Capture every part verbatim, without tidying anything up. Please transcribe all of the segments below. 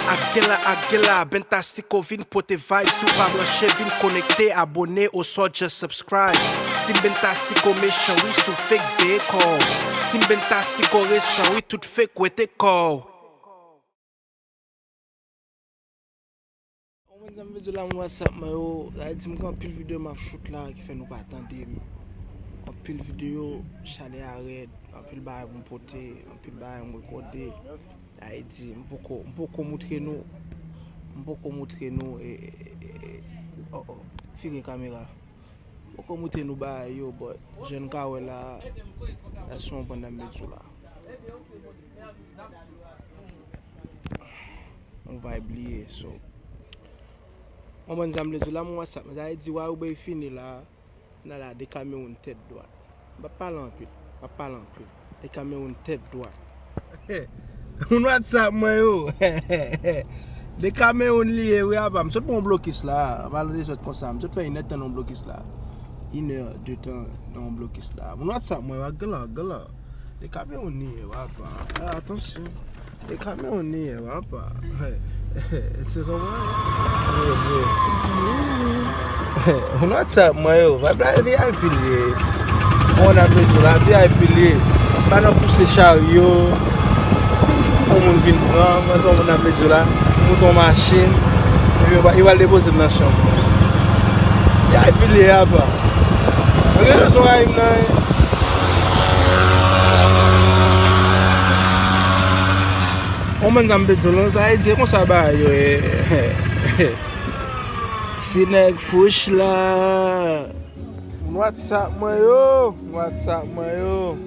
Ak gen la, ak gen la, Bentastico vin pote vibe. Si w pa branche, vin konekte, abone, oswa just subscribe. Team Bentastico mechan, wi, si w fake, veye kò w. Team Bentastico resan, wi, tout fake, wete kò w. Ou konprann sa m vle di w la, moun WhatsApp mwen yo, sa vle di m gen anpil videyo m ap shoot la ki fè nou pa tande m. Anpil videyo, chalè a rèd, anpil bagay pou m pote, anpil bagay m rekòde. Sa vle di, m poko, m poko moutre nou, m poko moutre nou, e, e, e, e, oh, oh, vire kamera. M poko moutre nou bagay yo, but jan n ka wè la, sa se yon bann nan m met sou la. Yon vibe li ye, so. Yon bann sa m vle di w la, moun WhatsApp mwen, sa vle di, wa ou bay fini la. N a la de Kamewoun tèt dwat. M p ap pale anpil. M p ap pale anpil. De Kamewoun tèt dwat. Moun WhatsApp mwen yo. De Kamewoun li ye, wi, apa. M sot pran yon blokis la. Malgre sot konsa. M sot fè inèdtan nan yon blokis la. Inè de tan nan yon blokis la. Moun WhatsApp mwen yo, ak glan, glan. De Kamewoun li ye, apa. Ah, atansyon. E Kamewoun li ye, papa. Se kòman? Moun WhatsApp mwen yo, vibe la V I P li ye. Moun ap bezwen la, V I P li ye. Pa nan pouse charyo. Yon moun vin pran, mwen se yon moun ap bezwen la. Moute yon machin. Epi yo pral depoze m nan chanm. V I P li ye, papa. Mwen gen rezon rayi m nan, wi. Konprann sa m te di w lan, sa vle di se konsa bagay yo ye. Ti nèg fouch la. Moun WhatsApp mwen yo, moun WhatsApp mwen yo.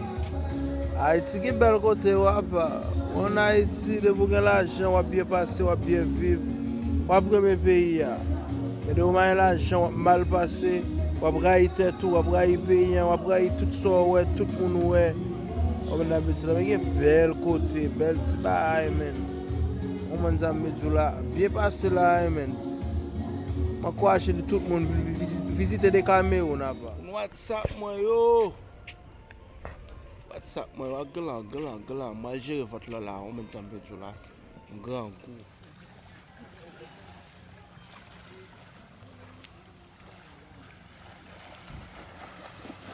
Ayiti gen bèl kote, w apa. Ann Ayiti, depi w gen lajan, w ap byen pase, w ap byen viv, w ap renmen peyi a. Men depi w pa gen lajan, w ap mal pase, w ap rayi tèt ou, w ap rayi peyi an, w ap rayi tout sa w wè, tout moun ou wè. Ou konprann sa m vle di w la, men gen bèl kote, bèl ti bagay, men. Ou konprann sa m vle di w la, byen pase la, men. M ankouraje nou tout moun vin vizit, vizite Decameron apa. Moun WhatsApp mwen yo. WhatsApp mwen yo, ak glan, glan, glan. Mwen al jere vant lan la, ou konprann sa m vle di w la. Grangou.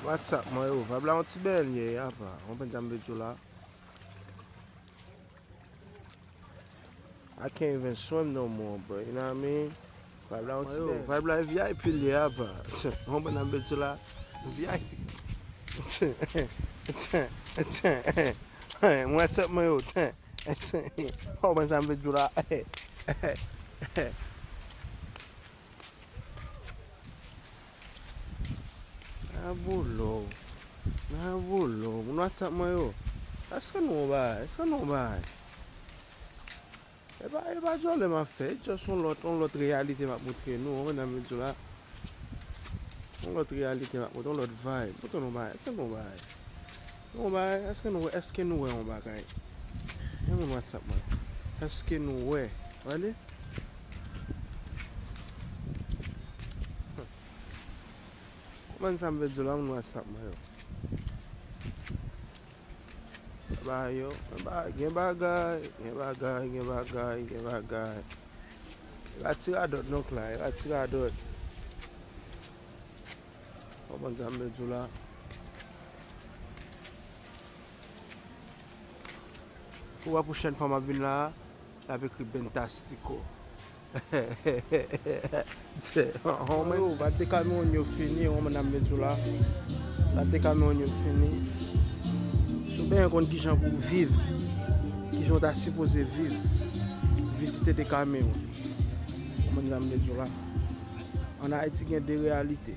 WhatsApp mwen yo, vibe la yon ti bèl ye, apa. Ou konprann sa m vle di w la. I can't even swim no more, but you know what I mean? Vibe la yon ti bèl. Vibe la V I P li ye, apa. Ou konprann sa m vle di w la. V I P. Mwen WhatsApp mwen yo. Ou konprann sa m vle di w la. Nan bolo. Nan bolo. Moun WhatsApp mwen yo. Èske nou yon bagay? Èske nou yon bagay? E pa, e pa djòlè m ap fè. E just yon lòt, yon lòt reyalite m ap montre nou. Ou konprann sa m vle di w la. Yon lòt reyalite m ap montre, yon lòt vibe. Montre nou bagay. Èske nou yon bagay? Yon bagay, èske nou wè, èske nou wè yon bagay? Men moun WhatsApp mwen. Èske nou wè? Gade. Konprann sa m vle di w la, moun WhatsApp mwen yo. Ba yo, ba, gen bagay, gen bagay, gen bagay, gen bagay. E pa ti radòt non k la, e pa ti radòt. Konprann sa m vle di w la. Pou wè pwochèn fwa m ap vin la, l ap ekri Bentastico. Yo, bat de Kamewoun yo fini, ou konprann sa m vle di w la. Bat de Kamewoun yo fini. Si w bezwen konn kijan pou w viv, kijan w ta sipoze viv, vizite de Kamewoun. Ou konprann sa m vle di w la. Ann Ayiti gen de reyalite.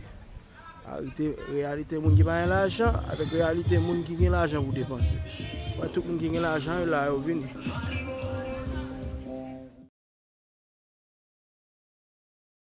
Reyalite, reyalite moun ki pa gen lajan avèk reyalite moun ki gen lajan pou depanse. Wè, tout moun ki gen lajan yo la, yo vini.